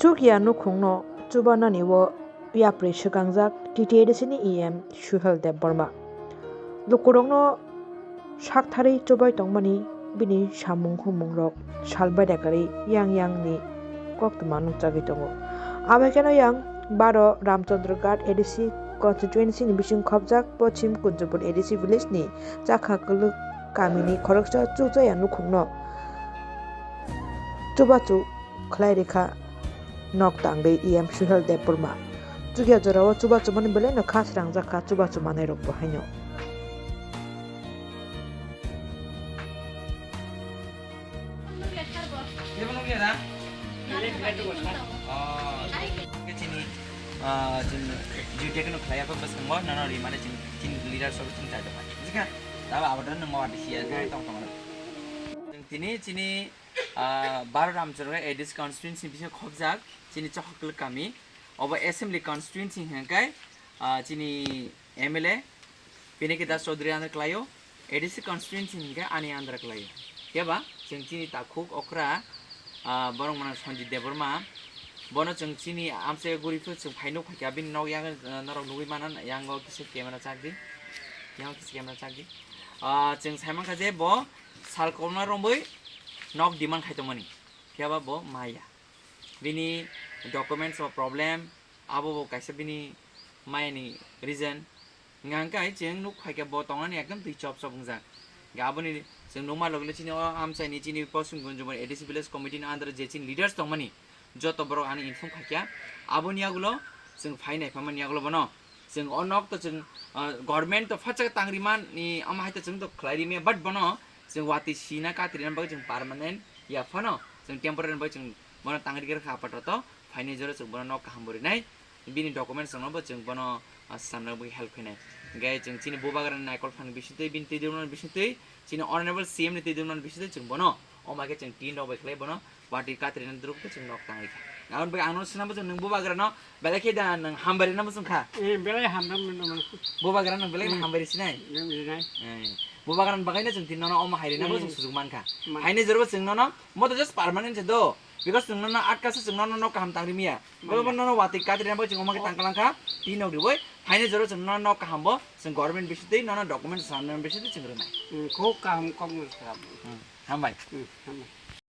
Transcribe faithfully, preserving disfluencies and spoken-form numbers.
Chukya nukhungno chubanani o yapri swkangjak T T A D C ni E M Suhel Debbarma. Lukurokno saktharwi chubai tongmani bini samung humungrok salbai dakarwi yang yangni koktwma nukjagwi tongo. Abaikeno yang baro Ramchandra Ghat A D C constituency ni bising khopjak Pochim Kunjubur A D C village ni Chakha Kwlwk kamini khoroksa chukjaya nukhungno chubachu khlai rikha nok tangwi E M Suhel Debbarma. Chukya jorao chubachu mani belai no kha srangjak kha chubachu manai rok bo haino. Chini, ah, chini duty kunu khlai apa bas kangmo, nono ri mane chini, chini leader sobo chini chai tongkha. Bujikha? Tabo abodan nung wadi siya, tong tong. Chini, chini, ah, baro Ramchandra A D C constituency bisingo khopjak, chini Chakha Kwlwk kami, obo assembly constituency hingkai, ah, chini M L A, Pinaki Das Chaudhary under kwlaio, A D C constituency hingke ani under kwlaio. Phiya ba, chwng chini takhuk okra, ah, borok mano Sanjit Debbarma, bono chwng chini amchai guri phuru chwng phai nuk phaikha, bini nok yang, ah, norok nugui mano, yango kisa camera chakdi, yango kisa camera chakdi. Ah, chwng sai mankha je bo sal kwbangma romwi nok demand khai tongmani, phiya ba bo maya. Bini documents o problem, abo bo kaisa bini mayani reason. Hingka hingke chwng nuk phaikhe bo tongnani ekdom twi chop chop wngjak. Hingke aboni chwng nukma logi chini o amchaini chini Poschim Kunjubur A D C village committee ni under je chini leaders tongmani joto borok ani inform khaikha. Aboni yagulo chwng phai nai phaimani yagulo bono. Chwng o nok to chwng, ah, government to phatsa tangri man ni, omo hai to chwng to khlai ri maya, but bono chwng watwi sina katri na bagwi chwng permanent ya phano chwng temporary bagwi chwng bono tangri khe rwkha apato to phainai jora chwng bono nok kaham bo rinai, bini documents rokno bo chwng bono, ah, samna bagwi help khainai. Hingke chwng chini bubagra ni naikol phang bisingtwi, bini twi dwrwmnani bisingtwi, chini honorable C M ni twi dwrwmnani bisingtwi chwng bono, omo hai khe chwng tin rok bai khlai bono, Watwi katri no druk khe chwng nok tangwi kha. Aboni bagwi ang no swnam bwswk nwng bubagra no belai khe da nwng hambai rwna bwswk kha. Eh, belai hambai rwna bwswk. Bubagra nwng belai khe hambai rwsinai. Nwng rinai. Eh, bubagra ni bagwi no chwng tin nono omo hai rwna bwswk sujuk man kha. Haini jora bo chwng nono mo to just permanent se do. Because chwng nono atka se chwng nono nok kaham tang rimya. Bo bo nono watwi katri na bagwi chwng omo khe tang kalang kha. Tin nok riwi. Haini jora chwng nono nok kaham bo chwng government bisitwi nono document samna bisitwi chwng rwnai. Hmm, khub kaham kok no sa. Hmm, hambai. Hmm, hambai.